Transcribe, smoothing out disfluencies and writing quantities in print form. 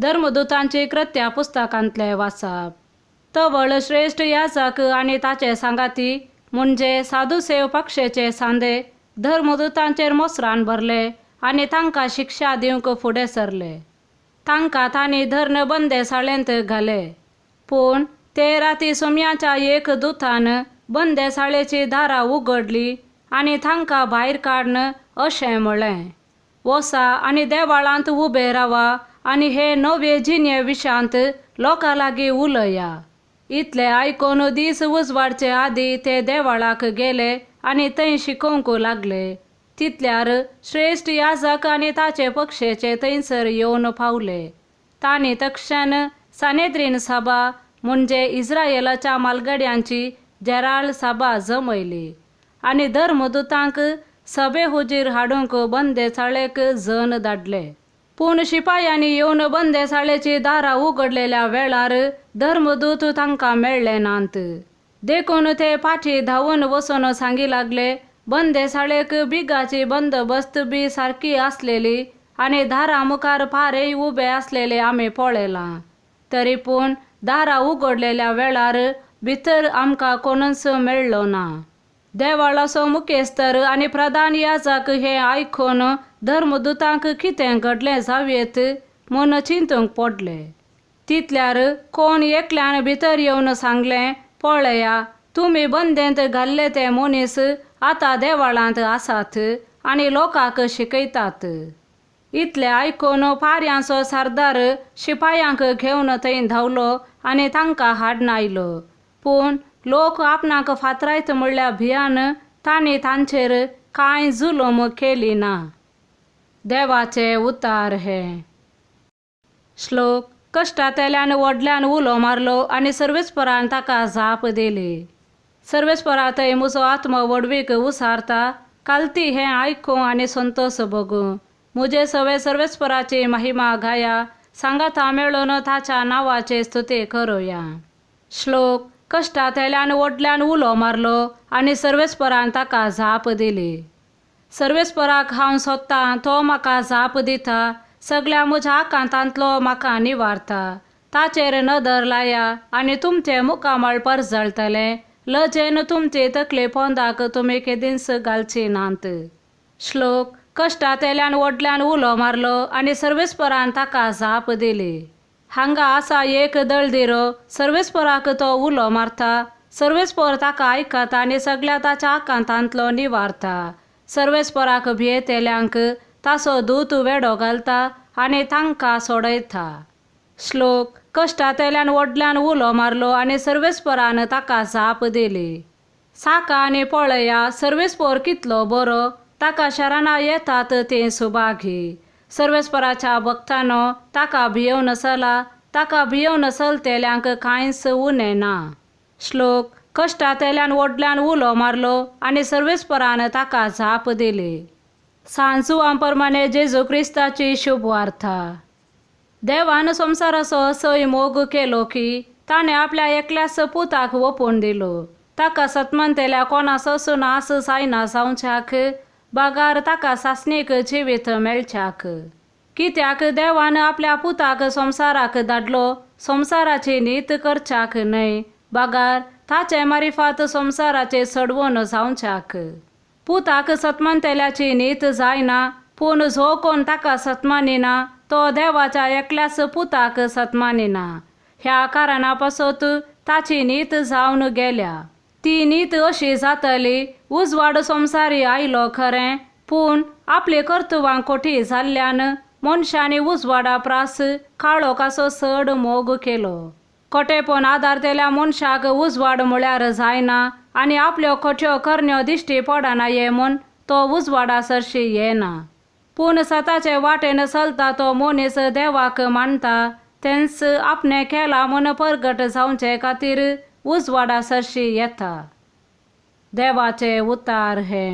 धर्मदुतांची कृत्या पुस्तकांतलें वाचप. तवळ श्रेश्ठ याजक आनी ताचे सांगाती म्हणजे साधुसेव पक्षेचे सांदे धर्मदुतांचेर मोसरान भरले आनी तांकां शिक्षा दिवंक फुडें सरले. तांकां तांणी धर्ण बंदेसाळेंत घाले. पूण ते राती सोम्याच्या एक दुतान बंदेसाळेची दारां उगडली आनी तांकां भायर काडून अशें म्हळें, वसा आनी देवाळांत उबे रावा आनी हे नवे जिणे विशांत लोकां लागीं उलया. इतलें आयकून दीस उजवाडचे आदीं ते देवाळाक गेले आनी थंय शिकोवंक लागले. तितल्यार श्रेश्ठ याजक आनी ताचे पक्षेचे थंयसर येवन पावले. तांणी तक्षण सानेद्रीन सभा म्हणजे इस्रायलाच्या मालगड्यांची जेराल सभा जमयली आनी धर्मदुतांक सभे हुजीर हाडूंक बंदेसाळेक जण धाडले. पूण शिपायांनी येवन बंदेसाळेची दारां उगडलेल्या वेळार धर्मदूत तांकां मेळ्ळे नात. देखून ते फाटीं धांवून वचून सांगी लागले, बंदेसाळेक बिगाची बंदोबस्त बी सारकी आसलेली आनी दारां मुखार पारेय उबे आसलेले आमी पळयलां. तरी पूण दारां उगडलेल्या वेळार भितर आमकां कोणूच मेळ्ळो ना. देवाळाचो मुखेस्तर आनी प्रधान याजक हें आयकून धर्मदुतांक कितें घडलें जावयेत म्हूण चिंतूंक पडले. तितल्यार कोण एकल्यान भितर येवन सांगलें, पळया, तुमी बंदेंत घाल्ले ते मनीस आतां देवाळांत आसात आनी लोकांक शिकयतात. इतलें आयकून पाऱ्यांचो सरदार शिपायांक घेवन थंय धांवलो आनी तांकां हाडून आयलो. पूण लोक आपणाक फातरायत म्हणल्या भियान तांणी तांचेर कांय जुलूम केली ना. देवाचे उतार हे. श्लोक. कश्टांतल्यान व्हडल्यान उलो मारलो आनी सर्वेस्परान ताका जाप दिली. सर्वेस्परा थंय म्हजो आत्मो व्हडवीक उसारता. कालती हें आयकूं आनी संतोश भोगूं. म्हजे सवे सर्वेस्पराची महिमा गाया, सांगाता मेळून ताच्या नांवाचे स्तुती करुया. श्लोक. कश्टांतल्यान व्हडल्यान उलो मारलो आनी सर्वेस्परान ताका जाप दिली. सर्वेस्पराक हांव सोदतां, तो म्हाका जाप दिता. सगळ्या म्हज्या आकांतांतलो म्हाका निवारता. ताचेर नदर लाया आनी तुमचें मुखामळ परजळटलें. लजेन तुमचे तकले पोंदाक तुमी केदींच घालची नात. श्लोक. कश्टांतल्यान व्हडल्यान उलो मारलो आनी सर्वेस्परान ताका जाप दिली. हांगा आसा एक दळदिरो, सर्वेस्पराक तो उलो मारता. सर्वेस्पर ताका आयकता आनी सगळ्या ताच्या आकांतांतलो निवारता. सर्वेस्पराक भियेतल्यांक ताचो दूत वेडो घालता आनी तांकां सोडयता. श्लोक. कश्टांतल्यान व्हडल्यान उलो मारलो आनी सर्वेस्परान ताका जाप दिली. साका आनी पळया, सर्वेस्पर कितलो बरो, ताका शरणां येतात ते सुभागी. सर्वेस्पराच्या भक्तानो, ताका भियोवन चला, ताका भियोवन चलतल्यांक कांयच उणें ना. श्लोक. कश्टांतल्यान व्हडल्यान उलो मारलो आनी सर्वेस्परान ताका जाप दिली. सांजुआं प्रमाणे जेजू क्रिस्ताची शुभवार्ता. देवान संवसाराचो असोय मोग केलो की ताणें आपल्या एकल्याच पुताक ओपून दिलो. ताका सतमंतेल्या कोणाचोच नास जायना जावच्याक, बगार ताका सासणीक जिवीत मेळच्याक. कित्याक देवान आपल्या पुताक संवसाराक धाडलो, संवसाराची नीत करच्याक न्हय, बगार ताचे मारिफात संवसाराचे चडवून जावच्याक. पुताक सतमंतेल्याची नीत जायना, पूण जो कोण ताका सतमानिना तो देवाच्या एकल्याच पुताक सतमानिना. ह्या कारणा पासत ताची नीत जावन गेल्या. ती नीत अशी जातली, उजवाड संवसारी आयलो खरें, पूण आपली कर्तुवां खोटी जाल्ल्यान मनशांनी उजवाडा प्रास काळोखाचो चड मोग केलो. खोटेपण आदारतेल्या मनशाक उजवाड म्हळ्यार जायना आनी आपल्यो खोट्यो करण्यो दिश्टी पडना ये म्हूण तो उजवाडा सरशी येना. पूण सताचे वाटेन चलता तो मनीस देवाक मानता, तेंच आपणें केलां म्हूण परगट जावचे खातीर उजवाडा सरशी येता. देवाचे उतार हे.